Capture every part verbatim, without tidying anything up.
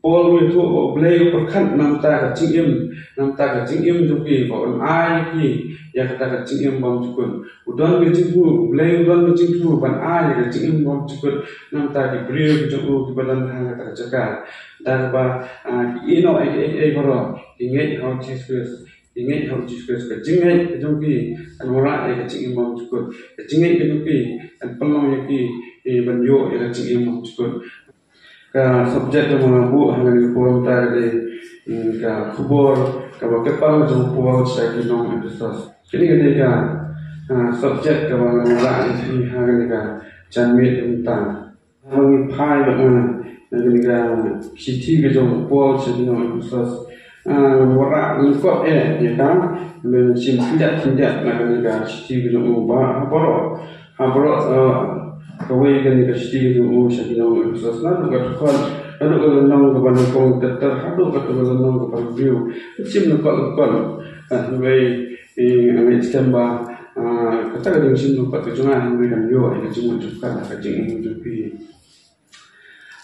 Paul u ïathuh ba U Blei u pyrkhat namar ka jingim, namar ka jingim jong ki, ba un ai ki ïa kata ka jingim bymjukut. U don ka jingthmu, U Blei u don ka jingthmu ban ai ïa ka jingim bymjukut namar ki briew ki jong u kiba don ha kata ka jaka. Da kaba, ah, ki ïehnoh ïa kiei kiei baroh, ki ngeit ha U Jisu Khrist, ki ngeit ha U Jisu Khrist, ka jingngeit ka jong ki kan wanrah ïa ka jingim bymjukut. Ka jingngeit ka jong ki kan pynlong ïa ki, eh, ban ïoh ïa ka jingim bymjukut. Ka subject kaba nga buh ha kane ka forum mynta ka dei, mm, ka khubor kaba kyrpang jong u Paul sha ki nong Ephesus. Kane ka dei ka, ah, subject kaba nga wanrah ïa phi ha kane ka janmiet mynta. Haba ngi phai bad nga na kane ka shithi ka jong u Paul sha ki nong Ephesus, ah, nga wanrah lyngkot eh ïa ka, ngan shim khyndiat khyndiat na kane ka shithi ka jong u ba ha baroh, ha baroh, eh, kawei kane ka shithi ka jong u sha ki nong Ephesus, naduh ka dkhot, naduh ka lynnong kaba nyngkong ter ter haduh kato ka lynnong kaba hynriew. Shim lyngkot lyngkot. Ah, hynrei, eh, nga ngeit skhem ba, ah, kata ka jingshim lyngkot ka jong nga hynrei kan ïoh ïa ka jingmut jingpyrkhat ha ka jingim jong phi.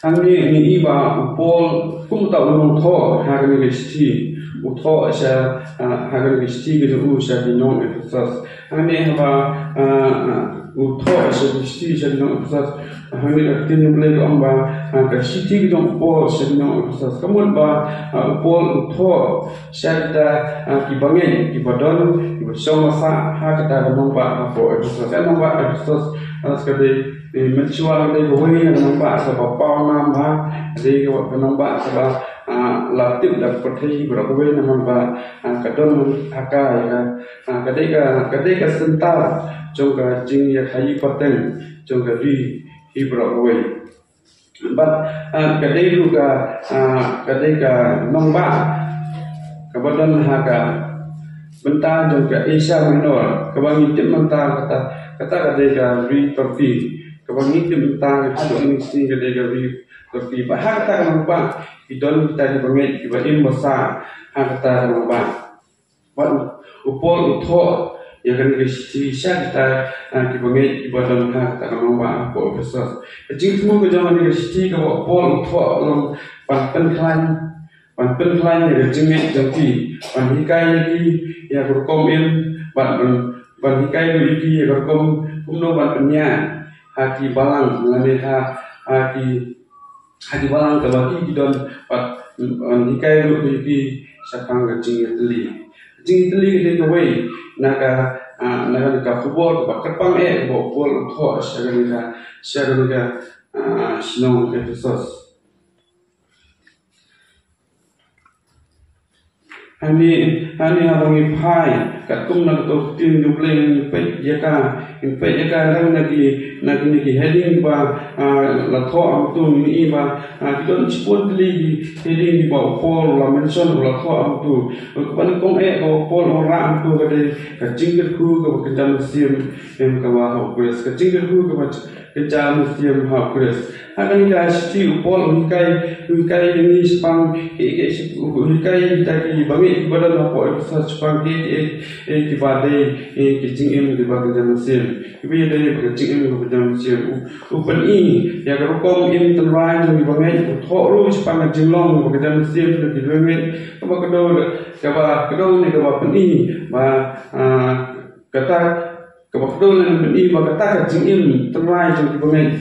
Hangne ngi i ba u Paul kum uta u nongthoh ha kane ka shithi, u thoh sha, ah, ha kane ka shithi ka jong u sha ki nong Ephesus. Hangne haba, ah, ah, u thoh sha ka shithi sha ki nong Ephesus, hangne ka ktien jong U Blei ka ong ba, ah, ka shithi ka jong u Paul sha ki nong Ephesus. Ka mut ba, ah, u Paul u thoh sha kita, ah, kiba ngeit, kiba don, kiba shong basa ha kata ka nongbah hapoh Ephesus. Ka nongbah Ephesus, ah, ka dei, eh, mynshuwa ka dei kawei na ka nongbah kaba paw nam bha, ka dei ka nongbah kaba, ah, la tip da ka pyrthei baroh kawei namar ba, ah, ka don ha ka ïa ka, ah, ka dei ka, ka dei ka center jong ka jingïakhaïi pateng jong ka ri hi baroh kawei. Bad, ah, ka dei ruh ka, ah, ka dei ka nongbah kaba don ha ka bynta jong ka Asia Minor, kaba ngi tip mynta kata, kata ka dei ka ri Turkey, kaba ngi tip mynta haduh kine ki sngi ka dei ka ri Turkey. Bad ha kata ka nongbah ki don kita kiba ngeit kiba im basa ha kata ka nongbah. Bad u Paul u thoh ïa kane ka shithi sha kita, ah, kiba ngeit kiba don ha kata ka nongbah hapoh Ephesus. Ka jingthmu ka jong kane ka shithi kaba u Paul u thoh long ban pynkhlaiñ, ban pynkhlaiñ ïa ka jingngeit jong ki, ban hikai ïa ki ïa ka rukom im, ban, ban, ban hikai ruh ïa ki ïa ka rukom kumno ban pynïaid ha ki balang lane ha, ha ki ha ki balang kaba ki ki don, bad, mm, hikai ruh ïa ki shaphang ka jingïatylli. Jingïatylli ka dei kawei na ka, ah, na ka, na ka khubor kaba kyrpang eh kaba u Paul u thoh sha kane ka, sha kane ka, ah, shnong Ephesus. Hangne, hangne haba ngi phai katkum na kato ka ktien jong U Blei, ngi peit ïa ka, ngi peit ïa ka, na ki, na kine ki heading ba, ah, la thoh hangto, ngi i ba, ah, ki don shibun tylli ki heading kiba u Paul u la mention, u la thoh hangto. Kaba nyngkong eh kaba u Paul u wanrah hangto ka dei ka jingkyrkhu kaba kynja mynsiem, em, kaba ha U Khrist. Ka jingkyrkhu kaba kynja mynsiem ha U Khrist. Ha kane ka shithi u Paul u hikai, u hikai ïa ngi shaphang, eh, eh, u hikai ïa kita kiba ngeit kiba don hapoh Ephesus shaphang ki, eh, eh, kiba dei, eh, ki jingim kiba kynja mynsiem. Kiba dei ba ka jingim kiba kynja mynsiem. U, u pyni ïa ka rukom im tynrai jong kiba ngeit, u thoh ruh shaphang ka jinglong kiba kynja mynsiem jong kiba ngeit. Kaba kdew, kaba kdew ne kaba pyni ba, ah, kata kaba kdew ne pyni ba kata ka jingim tynrai jong kiba ngeit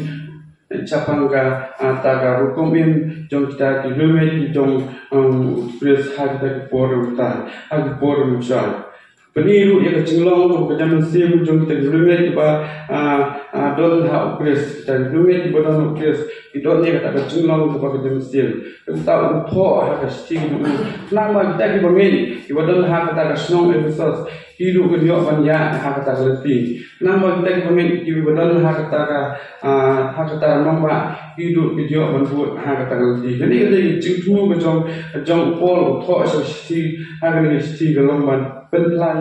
shaphang ka, ah, kata ka rukom im jong kita ki riew ngeit ki jong, um, U Khrist ha kita ki por mynta, ha ki por mynshwa. Pyni ruh ïa ka jinglong kaba kynja mynsiem jong kita ki riew ngeit kiba, ah, ah, don ha U Khrist, kita ki riew ngeit kiba don ha U Khrist ki don ïa kata ka jinglong kaba kynja mynsiem. Kata u thoh ha ka shithi ka jong u. Khnang ba kita kiba ngeit kiba don ha kata ka shnong Ephesus, ki ruh kin ïoh ban ïaid ha kata ka lynti. Khnang ba kita kiba ngeit kiba don ha kata ka, ah, ha kata ka nongbah, ki ruh kin ïoh ban bud ha kata ka lynti. Kane ka dei ka jingthmu ka jong, ka jong u Paul u thoh sha ka shithi, ha kane ka shithi ka long ban pynkhlaiñ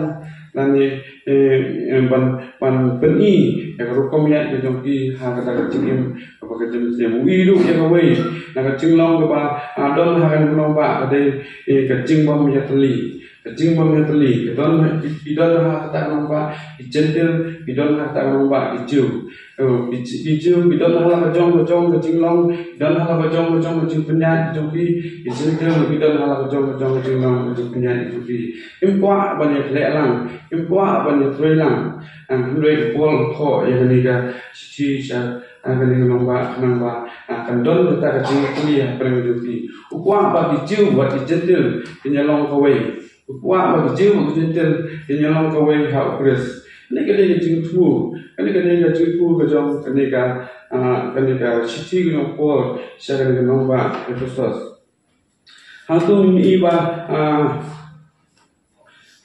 lane, eh, eh, ban, ban pyni ïa ka rukom ïaid ka jong ki ha kata ka jingim kaba kynja mynsiem. U i ruh ïa kawei na ka jinglong kaba, ah, don ha kane ka nongbah ka dei, eh, ka jingbym ïatylli. Ka jingbym ïatylli, ki don, ki, ki don ha kata ka nongbah ki Jentil, ki don ha kata ka nongbah ki Jiw. Eh, ki Ji-, ki Jiw ki don ha la ka jong ka jong ka jinglong, ki don ha la ka jong ka jong ka jingpynïaid jong ki, ki Jentil ki don ha la ka jong ka jong ka jinglong ka jingpynïaid jong ki. Kim kwah ban ïakhleh lang, kim kwah ban ïatrei lang. Hynrei u Paul u thoh ïa kane ka shithi sha, ah, kane ka nongbah, khnang ba, ah, kan don kata ka jingïatylli hapdeng jong ki. U kwah ba ki Jiw bad ki Jentil kin ïalong kawei. U kwah ba ki Jiw bad ki Jentil kin ïalong kawei ha u Khrist. Kane ka dei ka jingthmu, kane ka dei ka jingthmu ka jong kane ka, ah, kane ka shithi ka jong u Paul sha kane ka nongbah Ephesos. Hangto ngin ïohi ba, ah,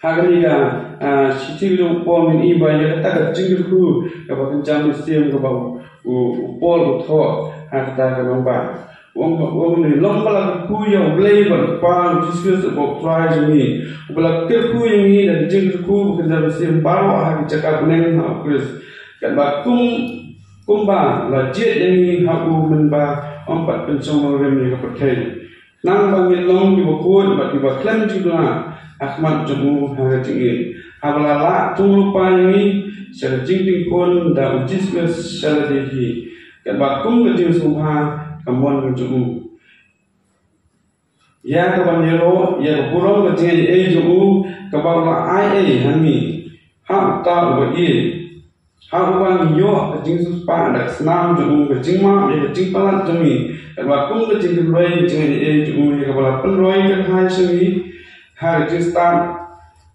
ha kane ka, ah, shithi ka jong u Paul ngin ïohi ba ïa kata ka jingkyrkhu kaba kynja mynsiem kaba u, u Paul u thoh ha kata ka nongbah. U ong, u ong ne, long ba la kyrkhu ïa U Blei bad U Kpa U Jisu Khrist uba U Trai jong ngi, uba la kyrkhu ïa ngi da ka jingkyrkhu ba kynja mynsiem baroh ha ki jaka bneng ha u Khrist, katba kum, kumba la jied ïa ngi ha u mynba ym pat pynshong nongrim ïa ka pyrthei, khnang ba ngin long kiba khuid bad kiba khlem jingduna ha khmat jong u ha ka jingim, haba la lah thung lypa ïa ngi sha ka jingdih khun da U Jisu Khrist sha lade hi, katba kum ka jingsngewbha ka mon ka jong u, ïa kaban ïaroh ïa ka burom ka jingaiei jong u, kaba u la ai ei ha ngi ha uta uba ïeit, ha uba ngi ïoh ka jingsiewspah da ka snam jong u, ka jingmap ïa ka jingpalat jong ngi, katba kum ka jingkynroi ka jingaiei jong u, ïa kaba la pynroi kyrhai sha ngi ha ka jingstad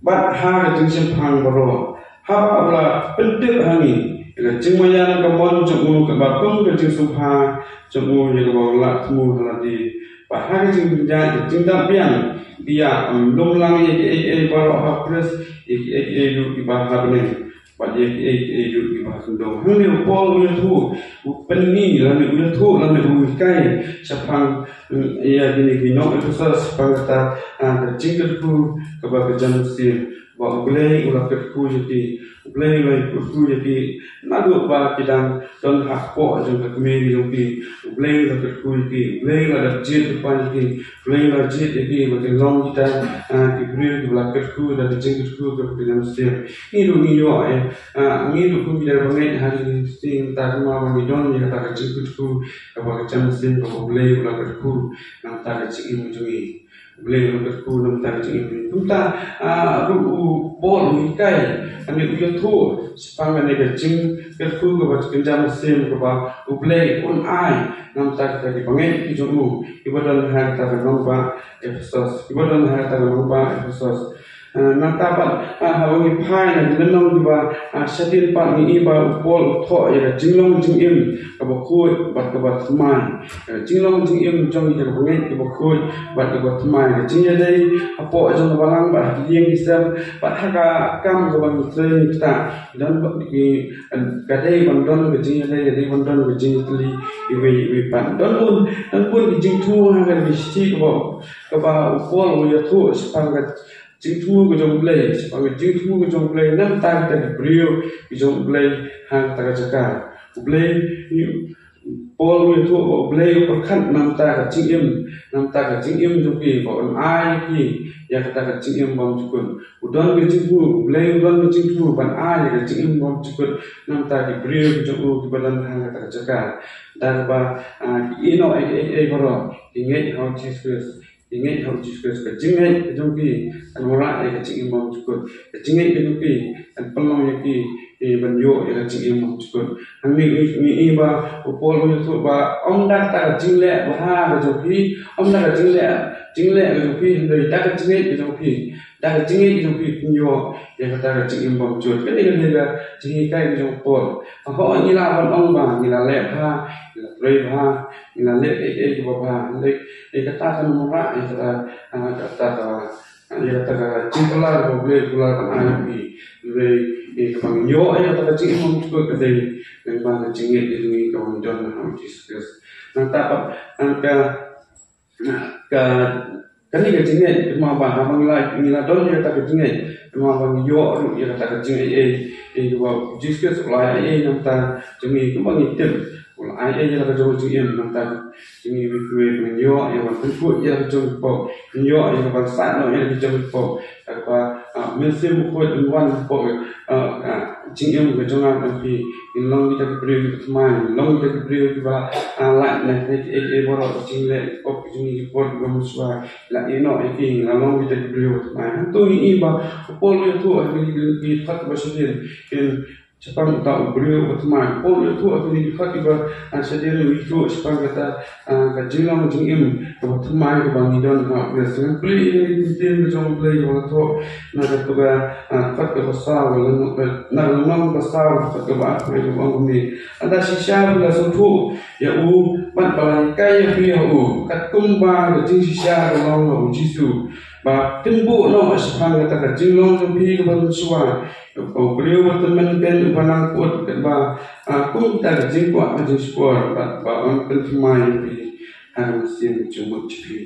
bad ha ka jingshemphang baroh, haba u la pyntip ha ngi ïa ka jingmaïan ka mon jong u, katba kum ka jingsngewbha jong u, ïa kaba u la thmu ha lade. Bad ha ka jingpynïaid ka jingdap biang, ïa, ym lum lang ïa kiei kiei baroh ha u Khrist, ïa kiei kiei ruh kiba ha bneng, bad ïa kiei kiei ruh kiba ha khyndew. Hangne u Paul u ïathuh, u pynmih lane u ïathuh lane u hikai shaphang, mm, ïa kine ki nong Ephesos shaphang kata, ah, ka jingkyrkhu kaba kynja mynsiem, ba U Blei u la kyrkhu ïa ki, U Blei u la kyrkhu ïa ki naduh ba ki dang don hapoh jong ka kmie jong ki. U Blei u la kyrkhu ïa ki, U Blei u la dep jied lypa ïa ki, U Blei u la jied ïa ki ba kin long kita, ah, ki briew kiba la kyrkhu da ka jingkyrkhu kaba kynja mynsiem. Ngi ruh ngi ïoh, eh, ah, ngi ruh kum ki dei bangeit ha kine ki sngi mynta, kumba ngi don ïa kata ka jingkyrkhu kaba kynja mynsiem kaba U Blei u la kyrkhu na ka bynta ka jingim jong ngi. U Blei u la kyrkhu na ka bynta ka jingim. Kumta, ah, ruh u Paul u hikai, lane u ïathuh shaphang kane ka jingkyrkhu kaba kynja mynsiem kaba U Blei un ai na ka bynta kita ki bangeit ki jong u, kiba don ha kata ka nongbah Ephesos, kiba don ha kata ka nongbah Ephesos. Ah, nangta pat, ah, haba ngi phai na ki lynnong kiba, ah, shadien pat, ngi i ba u Paul u thoh ïa ka jinglong jingim kaba khuid bad kaba thymmai. Ka jinglong jingim jong kita ki bangeit kiba khuid bad kiba thymmai, ka jingïadei hapoh jong ka balang bad ha ki ïing ki sem bad ha ka kam kaba ngi trei ngi ktah. Don bad ki, ka dei ban don ka jingïadei, ka dei ban don ka jingïatylli iwei iwei pat. Don bun, don bun ki jingthmu ha ka shithi kaba, kaba u Paul u ïathuh shaphang ka jingthmu ka jong U Blei, shaphang ka jingthmu ka jong U Blei na ka bynta kita ki briew ki jong U Blei ha kata ka jaka. U Blei, Paul u ïathuh ba U Blei u pyrkhat na ka bynta ka jingim, na ka bynta ka jingim jong ki, ba un ai ki ïa kata ka jingim bymjukut. U don ka jingthmu, U Blei u don ka jingthmu ban ai ïa ka jingim bymjukut na ka bynta ki briew ki jong u kiba don ha kata ka jaka. Da kaba, ah, ki ïehnoh ei ei ei baroh, ki ngeit ha u Jisu Khrist. Ki ngeit ha u Jisu Khrist, ka jingngeit ka jong ki kan wanrah ïa ka jingim bymjukut. Ka jingngeit ka jong ki kan pynlong ïa ki, eh, ban ïoh ïa ka jingim bymjukut. Hangne ngi, ngi i ba u Paul u ïathuh ba ym da kata ka jingleh bha ka jong phi, ym da ka jingleh, jingleh ka jong phi, hynrei da ka jingngeit ka jong phi. Da ka jingngeit ka jong phi phin ïoh ïa kata ka jingim bymjukut. Kane ka dei ka jinghikai ka jong u Paul. Hooid, ngi lah ban ong ba ngi la leh bha, ngi la trei bha, ngi la leh ei ei kaba bha, hynrei ïa kata kan wanrah ïa kata, ah, kata ka, ïa kata ka jingkular kaba U Blei u kular ban ai ïa ngi. Hynrei ïa kaba ngin ïoh ïa kata ka jingim bymjukut ka dei lyngba ka jingngeit ïa ngi kaba ngi don ha u Jisu Khrist. Nangta pat, nangta ka, kane ka jingngeit, kumba haba ngi la, ngi la don ïa kata ka jingngeit, kumba ngi ïoh ruh ïa kata ka jingaiei, ïa kaba u Jisu Khrist u la aiei na ka bynta jong ngi, kumba ngi tip Ai ei ïa la ka jong ka jingim, nangta jingim ïa kiwei, ngin ïoh ïa ka ban pynkhuid ïa la ka jong ka pop, ngin ïoh ïa ka ban sah noh ïa la ka jong ka pop. Kaba, ah, Mynsiem Bakhuid un wan pop, ah, ah, jingim ka jong nga bad phi. Ngin long kita ki briew kiba thymmai, ngin long kita ki briew kiba, ah, lait na kita kiei kiei baroh ki jingleh, ki pop, ki jingim, ki por kiba mynshuwa. La ïeh noh ïa ki, la long kita ki briew kiba thymmai. Hangto ngi i ba u Paul u ïathuh ha kine ki dkhot kiba shadien, in shaphang uta u briew uba thymmai. U Paul u ïathuh ha kine ki dkhot kiba, ah, shadien, u ïathuh shaphang kata, ah, ka jinglong jingim kaba thymmai kaba ngi don ha U Khrist. Ngan pule ïa kine ki ktien ka jong U Blei kaba la thoh na kata ka, ah, dkhot kaba saw, na ka lynnong kaba saw, dkhot kaba arphew, kaba ong kumne: Lada shisha phi la sngewthuh ïa u bad ba la hikai ïa phi ha u, katkum ba ka jingshisha ka long ha U Jisu, ba phin buh noh shaphang kata ka jinglong jong phi kaba mynshuwa, u briew uba tymmen keiñ uba nang kut, katba, ah, kum kita ka jingkwah ka jingshukor, bad ba yn pynthymmai ïa phi ha ka mynsiem ka jingmut jong phi.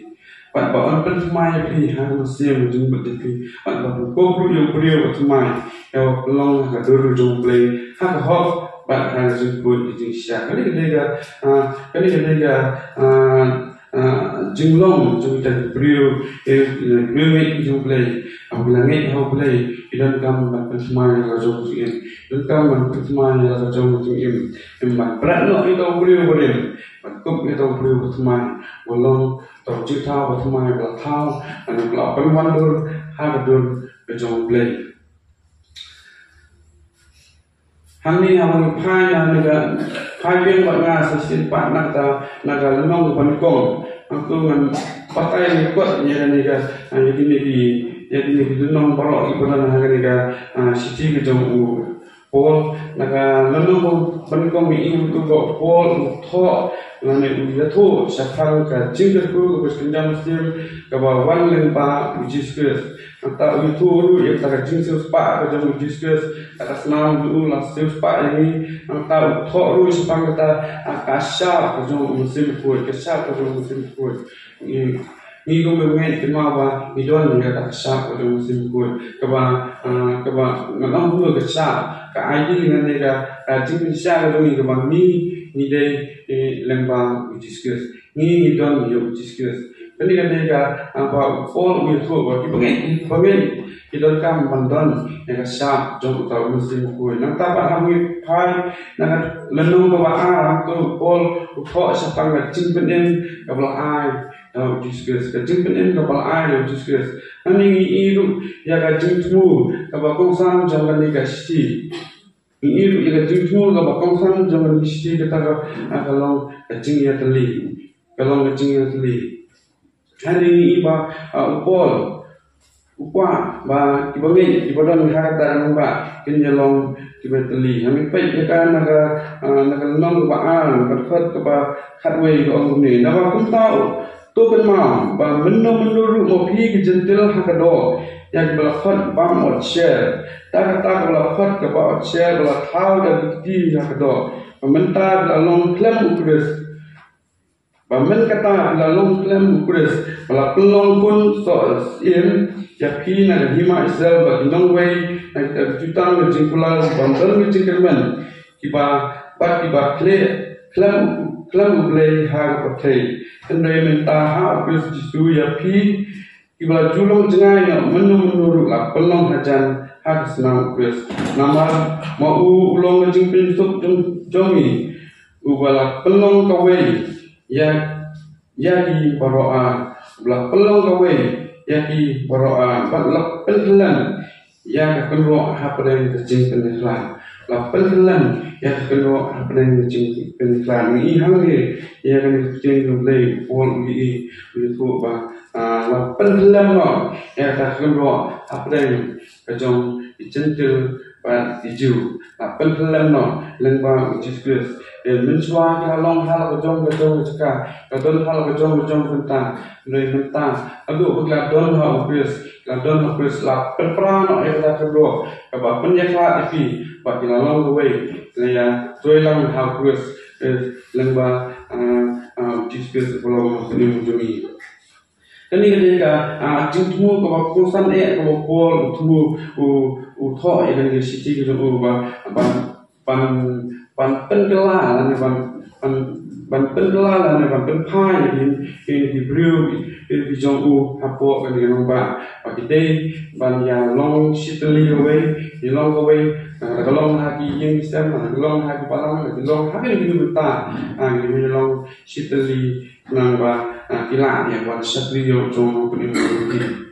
Bad ba yn pynthymmai ïa phi ha ka mynsiem ka jingmut jong phi. Bad ba phin kup ruh ïa u briew uba thymmai, ïa uba pynlong ha ka dur jong U Blei, ha ka hok bad ha ka jingkhuid ka jingshisha. Kane ka dei ka, ah, kane ka dei ka, ah, ah, jinglong jong kita ki briew, eh, ki briew ngeit jong U Blei. Haba ki la ngeit ha U Blei, ki donkam ban pynthymmai ïa la ka jong ka jingim. Donkam ban pynthymmai ïa la ka jong ka jingim. Em, ban bret noh ïa uta u briew barim, ban kup ïa uta u briew bathymmai, ba long uta u jingthaw bathymmai ba la thaw, ban ïa la pynwandur ha ka dur ka jong U Blei. Hangne haba ngi phai na, na ka, phai biang bad nga sa shisien pat na kata, na ka lynnong kaba nyngkong. Hangto ngan batai lyngkot ïa kane ka, ïa kine ki, ïa kine ki lynnong baroh kiba don ha kane ka, ah, shithi ka jong u Paul. Na ka lynnong kaba nyngkong ngi ïohi ba u Paul u thoh lane u ïathuh shaphang ka jingkyrkhu kaba kynja mynsiem kaba wan lyngba U Jisu Khrist. Nangta u ïathuh ruh ïa kata ka jingsiewspah ka jong U Jisu Khrist, kata ka snam jong u la siewspah ïa ngi. Nangta u thoh ruh shaphang kata, ah, ka shap ka jong U Mynsiem Bakhuid, ka shap ka jong U Mynsiem Bakhuid. Ngi, ngi kum ki bangeit kynmaw ba ngi don ïa kata ka shap ka jong U Mynsiem Bakhuid. Kaba, ah, kaba ngan ong kumno ka shap, ka idea lane ka, ka jingpynshai ka jong ngi kaba ngi, ngi dei, eh, lyngba U Jisu Khrist. Ngi, ngi don ïa U Jisu Khrist. Kane ka dei ka, ah, ba u Paul u ïathuh ba ki bangeit, ki bangeit ki donkam ban don ïa ka shap jong uta U Mynsiem Bakhuid. Nangta pat haba ngi phai na ka lynnong kaba ar, hangto u Paul u thoh shaphang ka jingpynim kaba la ai da U Jisu Khrist. Ka jingpynim kaba la ai da U Jisu Khrist. Hangne ngi ïohi ruh ïa ka jingthmu kaba kongsan jong kane ka shithi. Ngi ïohi ruh ïa ka jingthmu kaba kongsan jong kane ka shithi, kata ka, ah, ka long ka jingïatylli. Ka long ka jingïatylli. Hangne ngi ïohi ba, ah, u Paul u kwah ba ki bangeit kiba don ha kata ka rangbah kin ïa long kiba ïatylli. Hangne peit ïa ka na ka, ah, na ka lynnong kaba ar, ka dkhot kaba khatwei ka ong kumne: Naba kumta to kynmaw ba mynno mynno ruh ma phi ki Jentil ha ka doh, ïa kiba la khot bym ot sher, da kata kaba la khot kaba ot sher ba la thaw da ki kti ha ka doh, ba mynta phi la long khlem U Khrist. Ba mynta kata phi la long khlem U Khrist, ba la pynlong khun soh syiem ïa phi na ka hima Israel, bad ki nongwei na kita ki jutang ka jingkular, bym don ka jingkyrmen, kiba, bad kiba khleh khlem, khlem U Blei ha ka pyrthei. Hynrei mynta ha U Khrist Jisu ïa phi kiba la ju long jngai na mynno mynno ruh la pynlong hajan ha ka snam U Khrist. Namar ma u u long ka jingpynsuk jong, jong ngi, uba la pynlong kawei ïa, ïa ki baroh ar, uba la pynlong kawei ïa ki baroh ar, bad la pynhynlem ïa ka kynroh hapdeng ka jingpynïakhla. La pynhynlem ïa ka kynroh hapdeng ka jingpynïakhla. Ngi ïohi hangne ïa kane ka ktien jong U Blei, u Paul u ïohi, u ïathuh ba, ah, la pynhynlem noh ïa ka kynroh hapdeng ka jong ki Jentil bad ki Jiw. La pynhynlem noh lyngba U Jisu Khrist. Eh, mynshuwa ki la long ha la ka jong ka jong ka jaka, ki la don ha la ka jong ka jong ka bynta. Hynrei mynta haduh ba ki la don ha U Khrist, ki la don ha U Khrist, la pynpra noh ïa kata ka kynroh kaba pynïakhlad ïa ki, bad ki la long kawei, ki la ïatrei lang ha U Khrist, eh, lyngba, ah, ah, U Jisu Khrist uba long U Mynsiem jong ngi. Kane ka dei ka, ah, jingthmu kaba kongsan eh kaba u Paul u thmu, u, u thoh ïa kane ka shithi ka jong u ba, ban, ban ban pynkylla lane ban, ban, ban pynkylla lane ban pynphai ïa ki, ïa ki briew, ïa ki jong u hapoh kane ka nongbah. Ba ki dei ban ïa long shitylli kawei, ïa long kawei, ah, ka long ha ki ïing ki sem, ka long ha ki balang, ka long ha kine ki bynta, ah, ïa long shitylli khnang ba, ah, ki lah ïa ban shakri ïa u jong u kane u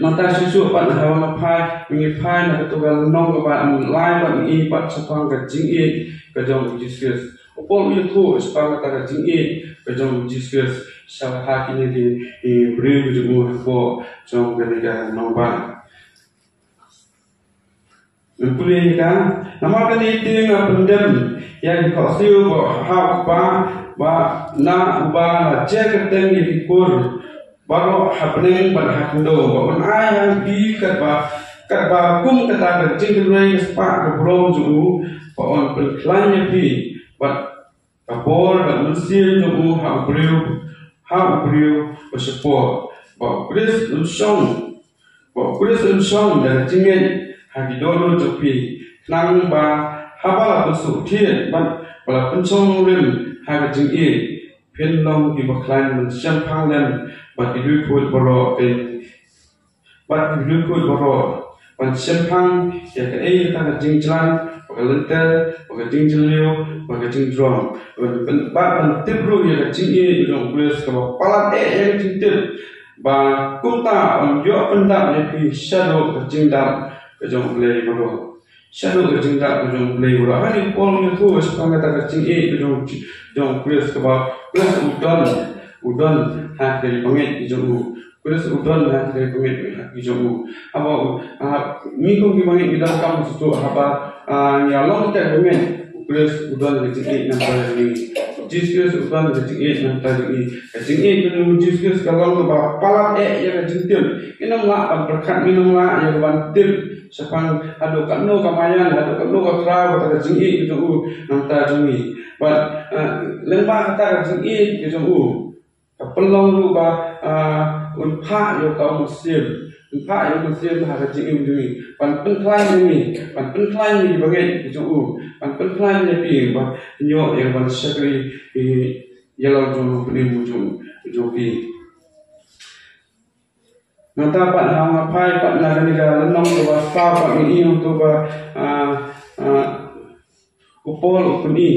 Nangta shuh shuh pat haba nga phai, ngi phai na kato ka lynnong kaba lai bad ngi ïohi pat shaphang ka jingïeit ka jong u Jisu Khrist. U Paul u ïathuh shaphang kata ka jingïeit ka jong u Jisu Khrist sha ha kine ki, ki briew ki jong u hapoh jong kane ka nongbah. Ngan pule ïa ka, namar kane te nga pyndem ïa ki khohsiew ha u Kpa, ba na uba la jer kyrteng ïa ki kur baroh ha bneng bad ha khyndew, ba un ai ha phi katba, katba kum kata ka jingkynrei ka spah ka burom jong u, ba un pynkhlaiñ ïa phi bad ka bor bad mynsiem jong u ha u briew, ha u briew ba shapoh, ba u Khrist un shong, ba u Khrist un shong da ka jingngeit ha ki dohnud jong phi, khnang ba haba la pynsngewthiah bad ba la pynshong nongrim ha ka jingïeit, phin long kiba khlaiñ ban shemphang lem bad ki riewkhuid baroh, eh, bad ki riewkhuid baroh, ban shemphang ïa kaei kata ka jingjlan, bad ka lynter, bad ka jingjylliew, bad ka jingdrom, bad ban, bad ban tip ruh ïa ka jingïeit jong u Khrist kaba palat eh ïa ka jingtip, ba kumta un ïoh pyndap ïa phi shaduh ka jingdap ka jong U Blei baroh. Shaduh ka jingdap ka jong U Blei baroh. Hangne u Paul u ïathuh shaphang kata ka jingïeit ka jong, jong u Khrist kaba u Khrist u don, u don ha ki bangeit ki jong u. U Khrist u don ha ki bangeit ki jong u. Haba u, ah, ngi kum ki bangeit ngi donkam shuh shuh haba, ah, ngi ïa long kita ki bangeit. U Khrist u don ka jingïeit na ka bynta jong ngi. U Jisu Khrist u don ka jingïeit na ka bynta jong ngi. Ka jingïeit ka jong u Jisu Khrist ka long kaba palat eh ïa ka jingtip. Ngin ym lah ban pyrkhat, ngin ym lah ïa ka ban tip shaphang haduh katno ka maïan, haduh katno ka khraw kata ka jingïeit ka jong u na ka bynta jong ngi. Bad, eh, lyngba kata ka jingïeit ka jong u, ka pynlong ruh ba, ah, un phah ïa u Mynsiem, un phah ïa u Mynsiem ha ka jingim jong ngi, ban pynkhlaiñ ïa ngi, ban pynkhlaiñ ïa ki bangeit ki jong u, ban pynkhlaiñ ïa phi ba phin ïoh ïa ka ban shakri ïa la u jong u, u jong, u jong phi. Nangta pat ha nga phai pat na kane ka lynnong kaba saw pat ngi ïohi hangto ba, ah, ah, u Paul u pyni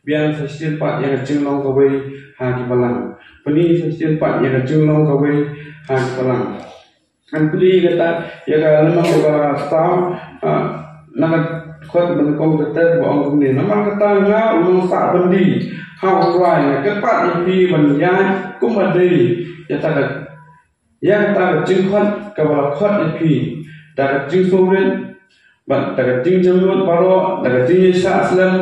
biang sa shisien pat ïa ka jinglong kawei ha ki balang. Pyni sa shisien pat ïa ka jinglong kawei ha ki balang. Ngan pule kata ïa ka lynnong kaba saw, ah, na ka dkhot ba nyngkong, kata ba ong kumne: Namar kata nga u nongsah byndi ha U Trai, nga kyrpad ïa phi ban ïaid kumba dei ïa kata ka ïa kata ka jingkhot kaba la khot ïa phi, da ka jingsngewrit bad da ka jingjemnud baroh, da ka jingïaishah slem,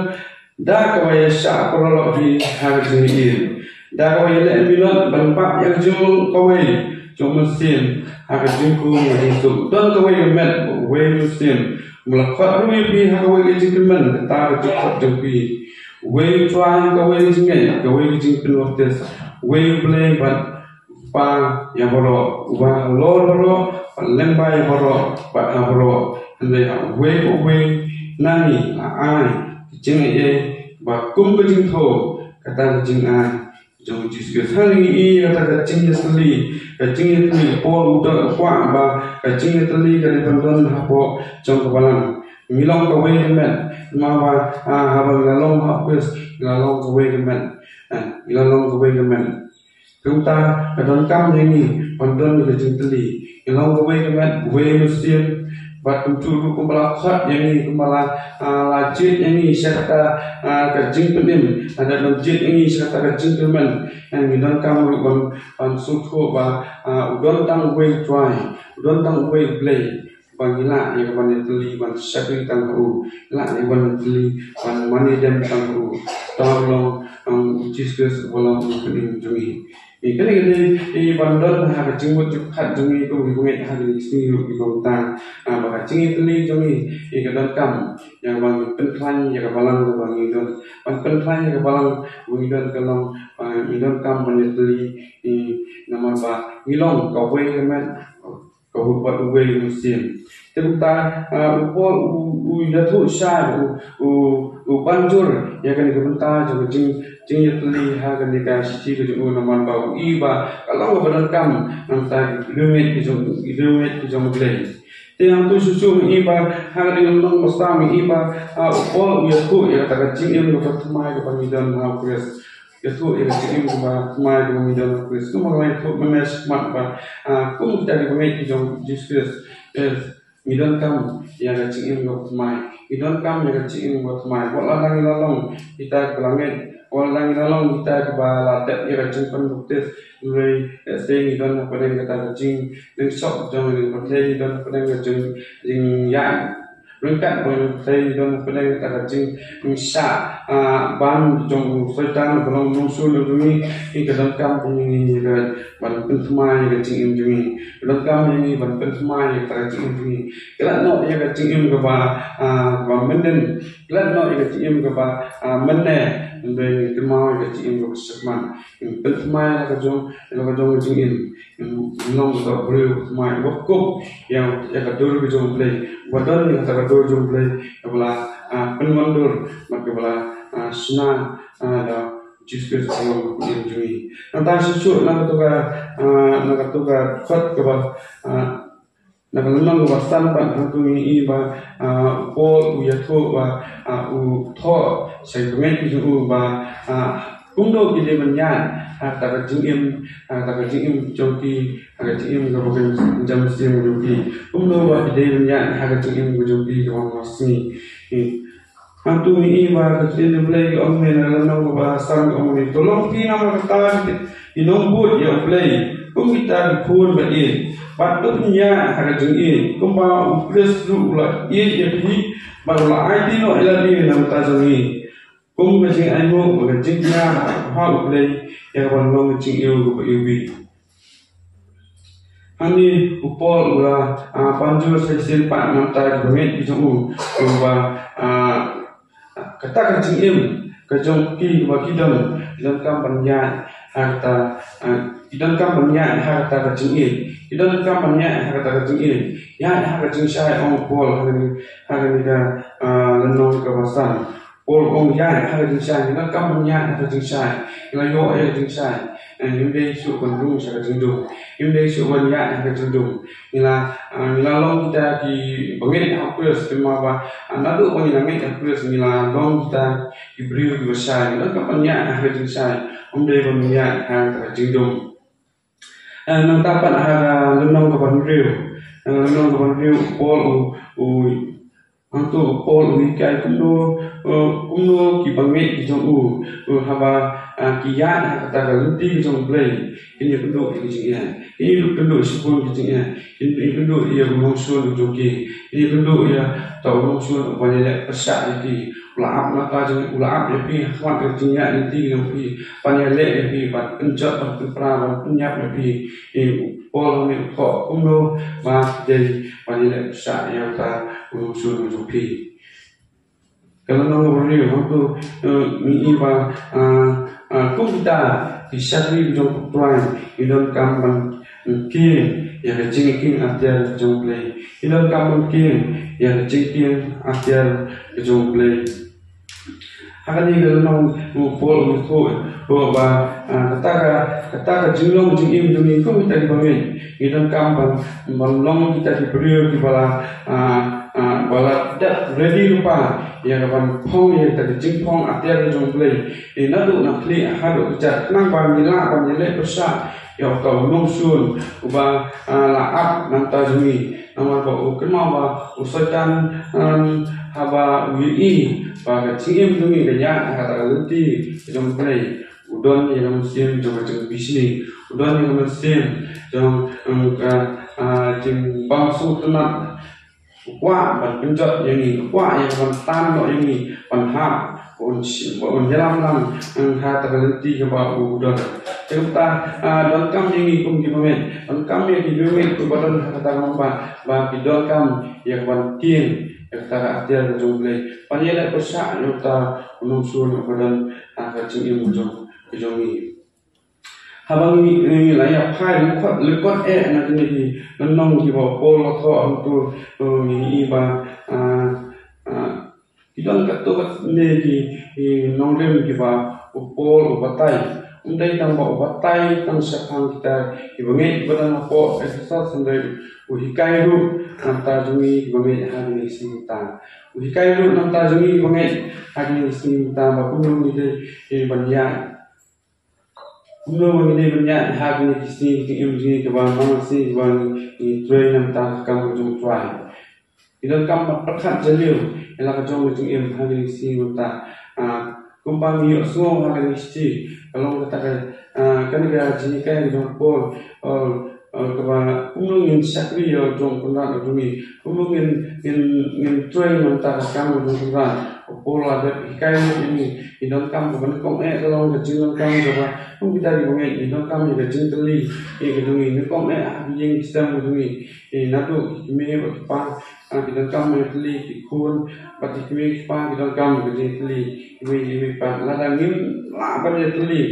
da kaba ïaishah paralok phi ha ka jingïeit, da kaba ïaleh minot ban bat ïa ka jinglong kawei jong u Mynsiem ha ka jingkhum ka jingsuk. Don kawei ka met, uwei u Mynsiem, ba la khot ruh ïa phi ha kawei ka jingkyrmen, kata ka jingkhot jong phi. Uwei U Trai, kawei ka jingngeit, kawei ka jingpynbaptis, uwei U Blei bad Kpa ïa baroh, uba halor baroh, uba lyngba ïa baroh bad ha baroh. Hynrei ha uwei pa uwei na ngi la ai ka jingaiei ba kum ka jingthew kata ka jingai jong u Jisu Khrist. Hangne ngi ïohi kata ka jingïatylli, ka jingïatylli. Paul u da kwah ba ka jingïatylli ka dei ban don hapoh jong ka balang. Ngi long kawei ka met, namar ba, ah, haba ngi la long ha u Khrist, ngi la long kawei ka met. Ah, ngi la long kawei ka met. Kumta ka donkam ïa ngi ban don ka jingtylli. Ngi long kawei ka met, uwei u Mynsiem, bad kumjuh ruh kumba la khot ïa ngi, kumba la, ah, la jied ïa ngi sha kata, ah, ka jingpynim, lada la jied ïa ngi sha kata ka jingkyrmen, ngi donkam ruh ban, ban sngewthuh ba, ah, u don tang uwei U Trai, u don tang uwei U Blei. Ba ngi lah ïa ka ban ïatylli ban shakri tang ha u, lah ïa ka ban ïatylli ban mane dem tang ha u. Tang long, um, u Jisu Khrist uba long u Mynsiem jong ngi. Ïa kane ka dei, ïa ban don ha ka jingmut jingpyrkhat jong ngi kum ki bangeit ha kine ki sngi ruh ki bangeit. Ah, ba ka jingïatylli jong ngi, ïa ka donkam ïa ka ban pynkhlaiñ ïa ka balang kaba ngi don. Ban pynkhlaiñ ïa ka balang kaba ngi don ka long, ah, ngi donkam ban ïatylli, ïa, namar ba ngi long kawei ka met. ka hut bad uwei u mynsiem. Te kumta, ah, u Paul u, u ïathuh shai, u, u, u ban jur ïa kane ka bynta jong ka jing, jingïatylli ha kane ka shithi ka jong u, namar ba u i ba ka long kaba donkam na ka bynta ki riewngeit ki jong, ki riewngeit ki jong U Blei. Te hangto shuh shuh ngi i ba ha kane ka lynnong ba saw ngi i ba, ah, u Paul u ïathuh ïa kata ka jingim kaba thymmai kaba ngi don ha U Khrist. Ïathuh ïa ka jingim kaba thymmai kaba ngi don ha U Khrist. Kumba ngi ïathuh mynne shakhmat ba, ah, kum kita ki bangeit ki jong U Jisu Khrist, eh, ngi donkam ïa ka jingim kaba thymmai. Ngi donkam ïa ka jingim kaba thymmai. Wat la dang ngi la long kita kiba la ngeit, wat la dang ngi la long kita kiba la dep ïa ka jingpynbaptis, hynrei, eh, lehse ngi don hapdeng kata ka jingïasoh jong ka pyrthei, ngi don hapdeng ka jing, jingïaid ryngkat bad ka pyrthei, ngi don hapdeng kata ka jingshah, ah, ban jong u Soitan ba long nongshun jong ngi. Ngi ka donkam ïa ngi ban pynthymmai ïa ka jingim jong ngi. Ka donkam ïa ngi ban pynthymmai ïa kata ka jingim jong ngi. Klet noh ïa ka jingim kaba, ah, kaba mynnin. Klet noh ïa ka jingim kaba, ah, mynne. Hynrei ngi kynmaw ïa ka jingim kaba shakhmat. Ngi pynthymmai ïa ka jong, ïa ka jong ka jingim. Ngi long ka briew ba thymmai, ba kup ïa, ïa ka dur ka jong U Blei, ba don ïa ka dur jong U Blei, kaba la, ah, pynwandur bad kaba la, ah, shna, ah, da U Jisu Khrist ba long U Mynsiem jong ngi. Nangta shuh shuh na kato ka, ah, na kato ka dkhot kaba, ah, na ka lynnong kaba san pat, hangto ngi i ba, ah, u Paul u ïathuh ba, ah, u thoh sha ki bangeit ki jong u ba, ah, kumno ki dei ban ïaid ha kata ka jingim, ha kata ka jingim jong ki, ha ka jingim kaba kynja mynsiem jong ki. Kumno ba ki dei ban ïaid ha ka jingim ka jong ki kaba man la sngi. Hmm. Hangto ngi i ba ka ktien U Blei ka ong ne, na ka lynnong kaba san ka ong ne: To long phi namar kata ki nongbud ïa U Blei, kum kita ki khun ba ïeit. Bad to pynïaid ha ka jingïeit, kumba U Khrist ruh u la ïeit ïa phi bad u la aiti noh ïa lade na ka bynta jong ngi, kum ka jingainguh bad ka jingïaid ha U Blei, ïa kaban long ka jingïew kaba iwbih. Hangne u Paul u la, ah, ban jur shisien pat na ka bynta ki bangeit ki jong u, u ba, ah, kata ka jingim ka jong ki ba ki don, ki donkam ban ïaid ha kata, ah, ki donkam ban ïaid ha kata ka jingïeit, ki donkam ban ïaid ha kata ka jingïeit. Ïaid ha ka jingshai, ong u Paul ha kane, ha kane ka, ah, lynnong kaba san. Paul u ong ïaid ha ka jingshai, ngi donkam ban ïaid ha ka jingshai. Ngi la ïoh ïa ka jingshai. Eh, ngim dei shuh ban rung sha ka jingdum. Ngim dei shuh ban ïaid ha ka jingdum. Ngi la, ah, ngi la long kita ki bangeit ha U Khrist, kynmaw ba, ah, naduh ba ngi la ngeit ha U Khrist ngi la long kita ki briew kiba shai. Ngi donkam ban ïaid ha ka jingshai. Ym dei ban ïaid ha ka jingdum. Eh, nangta pat ha ka lynnong kaba hynriew. Eh, lynnong kaba hynriew, Paul u, u Hangto u Paul u hikai kumno, eh, kumno ki bangeit ki jong u, eh, haba, eh, ki ïaid ha kata ka lynti ka jong U Blei, kin ïakynduh ïa ki jingeh, kin ïakynduh ïa shibun ki jingeh, kin ïakynduh ïa u nongshun u jong ki, kin ïakynduh ïa uta u nongshun uba ïaleh pyrshah ïa phi, u la ap na ka jong, u la ap ïa phi ha khmat ka jingïaid lynti ka jong phi, ban ïaleh ïa phi, ban pynjot, ban pynpra, ban pynïap ïa phi. Ïa u Paul hangne u thoh kumno ba ki dei ban ïaleh pyrshah ïa uta u nongshun u jong phi. Ka lynnong kaba hynriew, hangto, eh, ngi i ba, ah, ah, kum kita ki shakri ki jong U Trai, ngi donkam ban kieng ïa ka jingkieng atiar ka jong U Blei. Ngi donkam ban kieng ïa ka jingkieng atiar ka jong U Blei. Ha kane ka lynnong u Paul u thoh, thoh ba, ah, kata ka, kata ka jinglong jingim jong ngi kum kita kiba ngeit. Ngi donkam ban, ban long kita ki briew kiba la, ah, ah, ba la dep ready lypa ïa ka ban phong ïa kita ki jingphong atiar ka jong U Blei. Ïa naduh na khlieh haduh kjat, khnang ba ngin lah ban ïaleh pyrshah ïa uta u nongshun uba, ah, la ap na ka bynta jong ngi. Namar ba u kynmaw ba u Soitan, um, haba u ïohi ba ka jingim jong ngi ka ïaid ha kata ka lynti ka jong U Blei, u don ïa ka mynsiem jong ka jingbishni, u don ïa ka mynsiem jong, um, ka, ah, jingbym sngewtynnat. U kwah ban pynjot ïa ngi, u kwah ïa ka ban tan noh ïa ngi, ban hap, ban shim, ban ïalam lang, um, ha kata ka lynti kaba u don. Te kumta, ah, donkam ïa ngi kum ki bangeit, donkam ïa ki bangeit kiba don ha kata ka lyngba, ba ki donkam ïa ka ban kieng ïa kata ka atiar ka jong U Blei, ban ïaleh pyrshah ïa uta u nongshun uba don ha ka jingim ka jong, ka jong ngi. Haba ngi, ngi la ïa phai lyngkot, lyngkot eh na kine ki lynnong kiba u Paul u la thoh hangto, eh, ngi i ba, ah, ah, ki don katto katne ki, ki nongrim kiba u Paul u batai. Ym dei tang ba u batai tang shaphang kita kiba ngeit kiba don hapoh Ephesus, hynrei u hikai ruh na ka bynta jong ngi kiba ngeit ha kine ki sngi mynta. U hikai ruh na ka bynta jong ngi kiba ngeit ha kine ki sngi mynta ba kumno ngi dei, eh, ban ïaid. Kumno ba ngi dei ban ïaid ha kine ki sngi ki jingim jong ngi kaba man la sngi kaba ngi trei na ka bynta ka kam ka jong U Trai. Ngi donkam ban pyrkhat jylliew ïa la ka jong ka jingim ha kine ki sngi mynta. Ah, kumba ngi ïohsngew ha kane ka shithi ka long kata ka, ah, kane ka jinghikai ka jong u Paul, ah, ah, kaba kumno ngin shakri ïa la ka jong u Kynrad ka jong ngi. Kumno ngin, ngin, ngin trei na ka bynta ka kam ka jong u Kynrad. U Paul u la dep hikai ïa ngi, ngi donkam kaba nyngkong eh ka long ka jingdonkam kaba kum kita kiba ngeit, ngi donkam ïa ka jingtylli ïa ka jong ngi, nyngkong eh ha ka ïing ka sem ka jong ngi. Eh, naduh ki kmie bad ki kpa, ah, ki donkam ïa ka jingtylli, ki khun bad ki kmie ki kpa ki donkam ïa ka jingtylli. Iwei ïa iwei pat, lada ngim lah ban ïatylli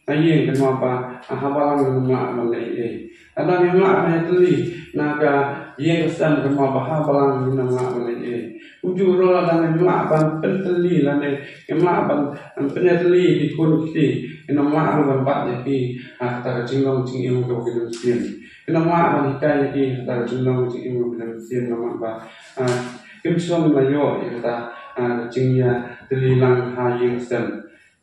na ïing, kynmaw ba, ah, ha balang ngim lah ban leh ei ei. Lada ngim lah ban ïatylli na ka ïing ka sem, kynmaw ba ha balang ngim lah ban leh ei. Kumjuh ruh lada ngim lah ban pyntylli lane ngim lah ban, ban pynïatylli ki khun ki kti, ngim lah ruh ban bat ïa ki ha kata ka jinglong jingim kaba ki don sien. Ngim lah ban hikai ïa ki ha kata ka jinglong jingim kaba ki don sien namar ba, ah, kim shym la ïoh ïa kata, ah, ka jingïatylli lang ha ïing sem.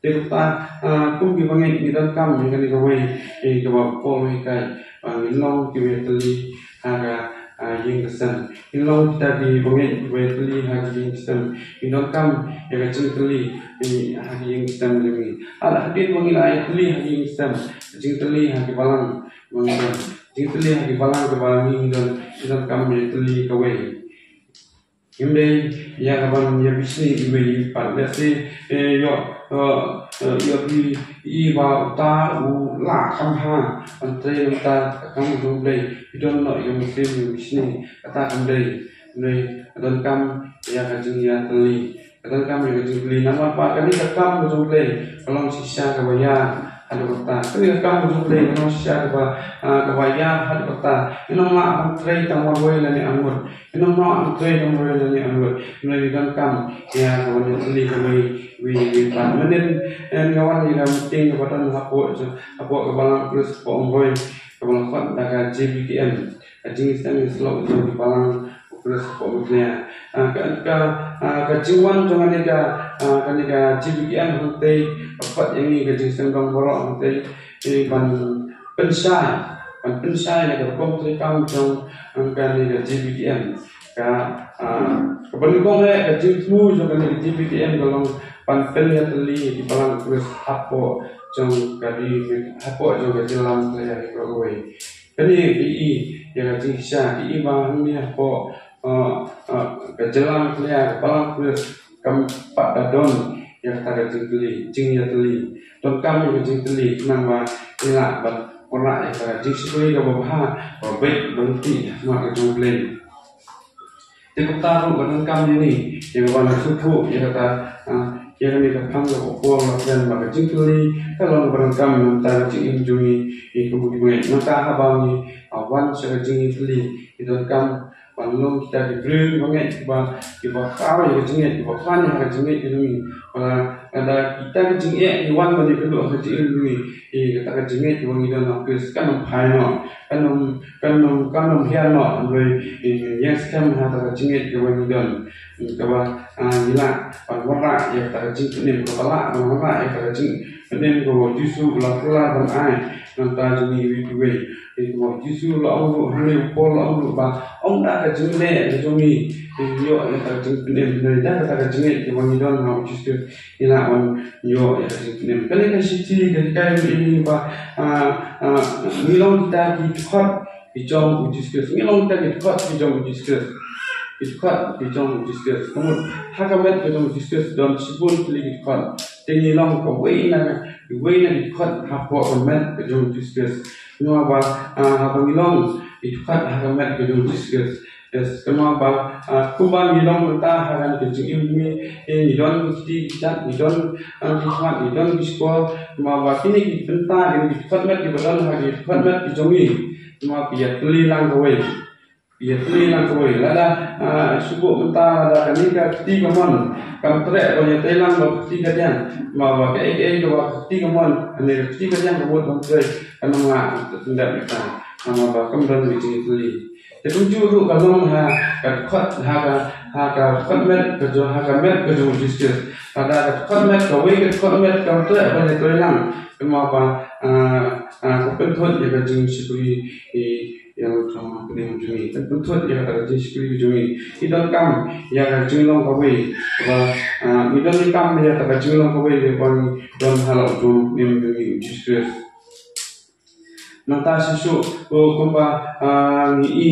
Te kumta, ah, kum kiba ngeit ngi donkam ïa kane kawei, eh, kaba u Paul u hikai, ah, ngin long kiba ïatylli ha ka, ah, ïing ka sem. Ngin long kita kiba ngeit kiba ïatylli ha ka ïing ka sem. Ngi donkam ïa ka jingtylli, eh, ha ka ïing ka sem jong ngi. Ah, hadien ba ngi la ïatylli ha ka ïing ka sem, jingtylli ha ki balang ba ngi don. Jingtylli ha ki balang kaba ngi don, ngi donkam ïatylli kawei. Ngim dei ïa kaban ïa bishni iwei iwei pat. Lehse, eh, ïoh, eh, eh, ïoh phi i ba uta u lah kham bha ban trei na ka bynta ka kam jong U Blei. Phi don noh ïa ka mynsiem ïa bishni, kata kam dei. Hynrei ka donkam ïa ka jingïatylli. Ka donkam ïa ka jingtylli namar ba kane ka kam ka jong U Blei ka long shisha kaba ïar haduh katta. Kane ka kam ka jong U Blei ka long shisha kaba, ah, kaba ïar haduh katta. Ngin ym lah ban trei tang marwei lane arngut. Ngin ym lah ban trei tang marwei lane arngut. Hynrei ngi donkam ïa kaban ïatylli kawei, wei, wei pat. Mynnin, eh, nga wan ïa ka meeting kaba don hapoh, hapoh ka Balang Khrist hapoh Umroi, kaba la khot da ka J B K M. Ka Jingseng Ïasyllok jong ki Balang Khrist hapoh Meghalaya. Ah, ka, ka, ah, ka jingwan jong kane ka, ah, kane ka J B K M hangtei ka pat ïa ngi ka jingseng dong baroh hangtei, eh, ban pynshai, ban pynshai ïa ka rukom treikam jong, ah, kane ka J B K M. Ka, ah, kaba nyngkong eh ka jingthmu jong kane ka J B K M ka long ban pynïatylli ïa ki Balang Khrist hapoh jong ka ri, hapoh jong ka jylla Meghalaya baroh kawei. Kane ki i ïa ka jingshisha, ki i ba hangne hapoh, eh, eh, ka jylla Meghalaya, ka Balang Khrist kam pat da don ïa kata ka jingtylli, jingïatylli. Donkam ïa ka jingtylli khnang ba ngi lah ban wanrah ïa ka jingshakri kaba bha, ba beit ba lynti ha khmat ka jong U Blei. Te kumta ruh ka donkam ïa ngi ïa kaban sngewthuh ïa kata, ah, ïa kane ka phang kaba u Paul u la kren ba ka jingtylli ka long kaba donkam na ka bynta ka jingim jong ngi, ngi kum kiba ngeit. Nangta haba ngi, ah, wan sha ka jingtylli, ngi donkam ban long kita ki briew kiba ngeit, kiba, kiba khraw ïa ka jingngeit, kiba khlaiñ ïa ka jingngeit jong ngi. Ba lada kita ki jingeh ki wan ban ïakynduh ha ka jingim jong ngi, eh, kata ka jingngeit kaba ngi don ha U Khrist kan ym phai noh, kan ym, kan ym, kan ym hiar noh. Hynrei, eh, ngin ïeng skhem ha kata ka jingngeit kaba ngi don, kaba, ah, ngi lah ban wanrah ïa kata ka jingpynim, kaba lah ban wanrah ïa kata ka jingpynim kaba U Jisu u la kular ban ai na ka bynta jong ngi iwei pa iwei. Ïa kaba U Jisu u la ong ruh, hangne u Paul u la ong ruh ba ym da ka jingleh ka jong ngi ngi ïoh ïa kata ka jingpynim, hynrei da kata ka jingngeit kaba ngi don ha U Jisu ngi lah ban ïoh ïa ka jingpynim. Kane ka shithi ka hikai ïa ngi ba, ah, ah, ngi long kita ki dkhot ki jong U Jisu Khrist. Ngi long kita ki dkhot ki jong U Jisu Khrist. Ki dkhot ki jong U Jisu Khrist. Ka mut ha ka met ka jong U Jisu Khrist don shibun tylli ki dkhot. Te ngi long kawei na, kawei na ki dkhot hapoh ka met ka jong U Jisu Khrist. Ngi ong ba, ah, haba ngi long ki dkhot ha ka met ka jong U Jisu Khrist, Yes, kumba, ah, kumba ngi long mynta ha kane ka jingim jong ngi, eh, ngi don ki kti ki jat, ngi don, ah, ki khmat, ngi don ki shkor, kumba kine ki bynta, kine ki dkhot met kiba don ha ki dkhot met ki jong ngi, kumba ki ïatylli lang kawei. Ïatylli lang kawei. Lada, ah, shu buh mynta lada kane ka kti kamon kam treh ban ïatei lang bad ka kti kadiang, kumba kaei kaei kaba ka kti kamon, kane ka kti kadiang ka mut ban trei, kan ym lah ban pyndep ïa ka. Namar ba kam don ka jingïatylli. Te kumjuh ruh ka long ha ka dkhot, ha ka, ha ka dkhot met ka jong, ha ka met ka jong u Jisu Khrist. Lada ka dkhot met, kawei ka dkhot met kam treh ban ïatei lang, kumba, ah, ah, ka pynthut ïa ka jingshakri, eh, ïa ka jong ka pdeng jong ngi. Ka pynthut ïa ka jingshakri jong ngi. Ngi donkam ïa ka jinglong kawei. Ba, ah, ngi donkam ïa ka jinglong kawei, ïa ka don ha la u jong u pdeng jong ngi u Jisu Khrist. Nangta shisha, ko kumba, ah, ngi i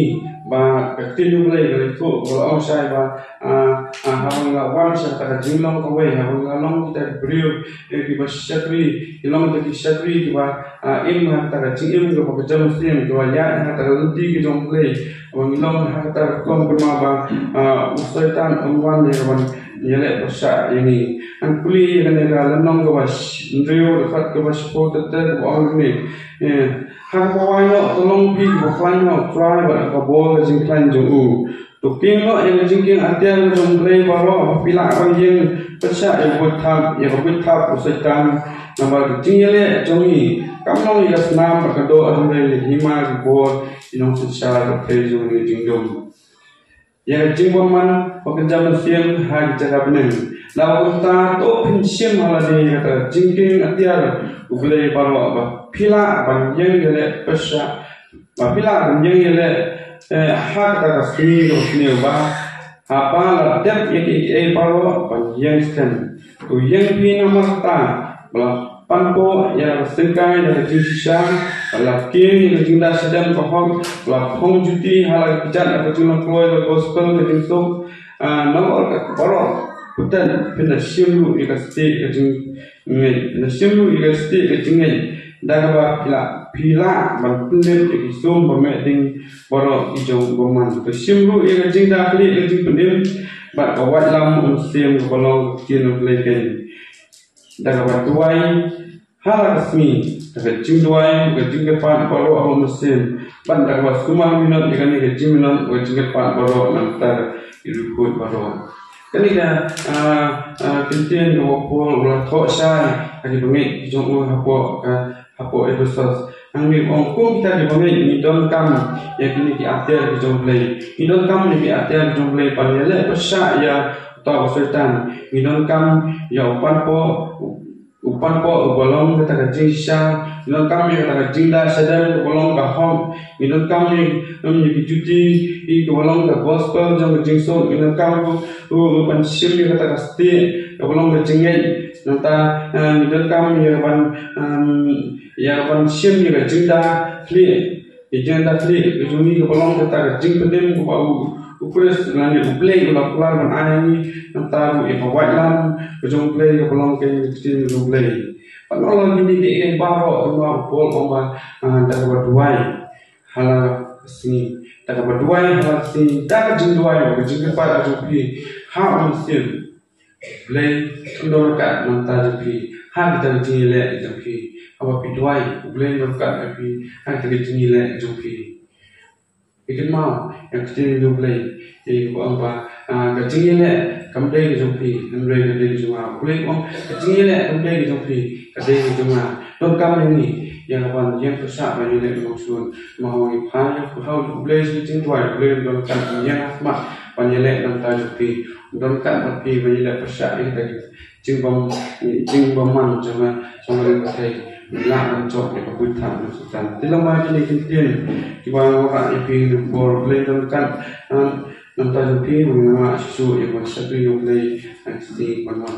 ba ka ktien U Blei ka la ïathuh, ka la ong shai ba, ah, ah, haba ngi la wan sha kata ka jinglong kawei, haba ngi la long kita ki briew, eh, kiba shakri, ki long kita ki shakri kiba, ah, im ha kata ka jingim kaba ka jam sien, kiba ïaid ha kata ka lynti ka jong U Blei, haba ngi long ha kata ka rukom, kumba, ah, u Soitan un wan ïa ka ban ïaleh pyrshah ïa ngi. Ngan pule ïa kane ka lynnong kaba sh-, hynriew, dkhot kaba shiphew ter ter kaba ong kumne. Eh, ha kaba wai noh to long phi kiba khlaiñ ha U Trai bad ha ka bor ka jingkhlaiñ jong u. To kieng noh ïa ka jingkieng atiar ka jong U Blei baroh, ba phi lah ban ïeng pyrshah ïa ka buit thap, ïa ka buit thap u Soitan. Namar ka jingïaleh jong ngi kam long ïa ka snam bad ka doh, hynrei ïa ka hima, ka bor, ki nongsynshar, ka pyrthei jong ngi, jingdum. Ïa ka jingbymman ba kynja mynsiem ha ki jaka bneng. Naba kumta to pynshim ha lade ïa ka jingkieng atiar U Blei baroh, ba phi lah ban ïeng ïaleh pyrshah, ba phi lah ban ïeng ïaleh, eh, ha kata ka sngi kaba sniew, ba haba la dep ïa kiei kiei baroh ban ïeng skhem. To ïeng phi namar kata, ba la panpoh ïa ka syngkai da ka jingshisha, ba la kieng ïa ka jingda shadem ka hok, ba la phong juti ha la ka kjat da ka jinglong kloi ka gospel ka jingsuk. Ah, namar kata baroh, pynban phin da shim ruh ïa ka stieh ka jingngeit, phin da shim ruh ïa ka stieh ka jingngeit, da kaba phi lah, phi lah ban pyndep ïa ki sum ba meh ding baroh ki jong u bymman. To shim ruh ïa ka jingda khlieh ka jingpynim bad ka waitlam u mynsiem kaba long ka ktien U Blei keiñ. Da kaba duwai ha la ka sngi, da ka jingduwai, ka jingkyrpad baroh ha u mynsiem, bad da kaba sumar minot ïa kane ka jingminot, ka jingkyrpad baroh na ka bynta ki riewkhuid baroh. Kane ka, ah, ah, kyntien kaba u Paul u la thoh shai ha ki bangeit ki jong u hapoh ka, hapoh Ephesos. Hangne u ong kum kita ki bangeit ngi donkam ïa kine ki atiar ki jong U Blei. Ngi donkam ïa ki atiar ki jong U Blei ban ïaleh pyrshah ïa uta u Soitan. Ngi donkam ïa u panpoh, u panpoh uba long kata ka jingshisha, ngi donkam ïa kata ka jingda shadem kaba long ka hok, ngi donkam ïa, em, ïa ki juti, ïa kaba long ka gospel jong ka jingsuk, ngi donkam ruh, ruh ban shim ïa kata ka stieh kaba long ka jingngeit. Nangta, eh, ngi donkam ïa ban, em, ïa ban shim ïa ka jingda khlieh. Ka jingda khlieh ka jong ngi kaba long kata ka jingpynim kaba u, u Khrist lane U Blei u la kular ban ai ha ngi, nangta ruh ïa ka waitlam ka jong U Blei kaba long ka ktien jong U Blei. Bad na la kine kiei kiei baroh, kumba u Paul u ong ba, ah, da kaba duwai ha la ka sngi, da kaba duwai ha la ka sngi, da ka jingduwai, ka jingkyrpad ka jong phi ha u mynsiem. U Blei un don ryngkat na ka bynta jong phi ha kita ki jingïaleh jong phi. Haba phi duwai, U Blei un don ryngkat ïa phi ha kita ki jingïaleh jong phi. Phi kynmaw ïa ka ktien jong U Blei, ïa kaba ong ba, ah, ka jingïaleh kam dei ka jong phi, hynrei ka dei ka jong nga. U Blei u ong ka jingïaleh kam dei ka jong phi, ka dei ka jong nga. Donkam ïa ngi ïa ka ban ïeng pyrshah ban ïaleh nongshun. Namar haba ngi phai ïa ka hok U Blei sha ka jingduwai, U Blei un don ryngkat, un ïeng ha khmat ban ïaleh na ka bynta jong phi. Un don ryngkat bad phi ban ïaleh pyrshah ïa kita ki jingbym, jingbymman jong nga, jong nga ka pyrthei. Ngi lah ban jop ïa ka buit thap jong u Soitan. Te lem bad kine ki ktien kiba nga wanrah ïa phi, na ka por U Blei un don ryngkat, ah, na ka bynta jong phi, ba ngin nang lah shuh shuh ïa ka ban shakri ïa U Blei ha ki sngi ban wan.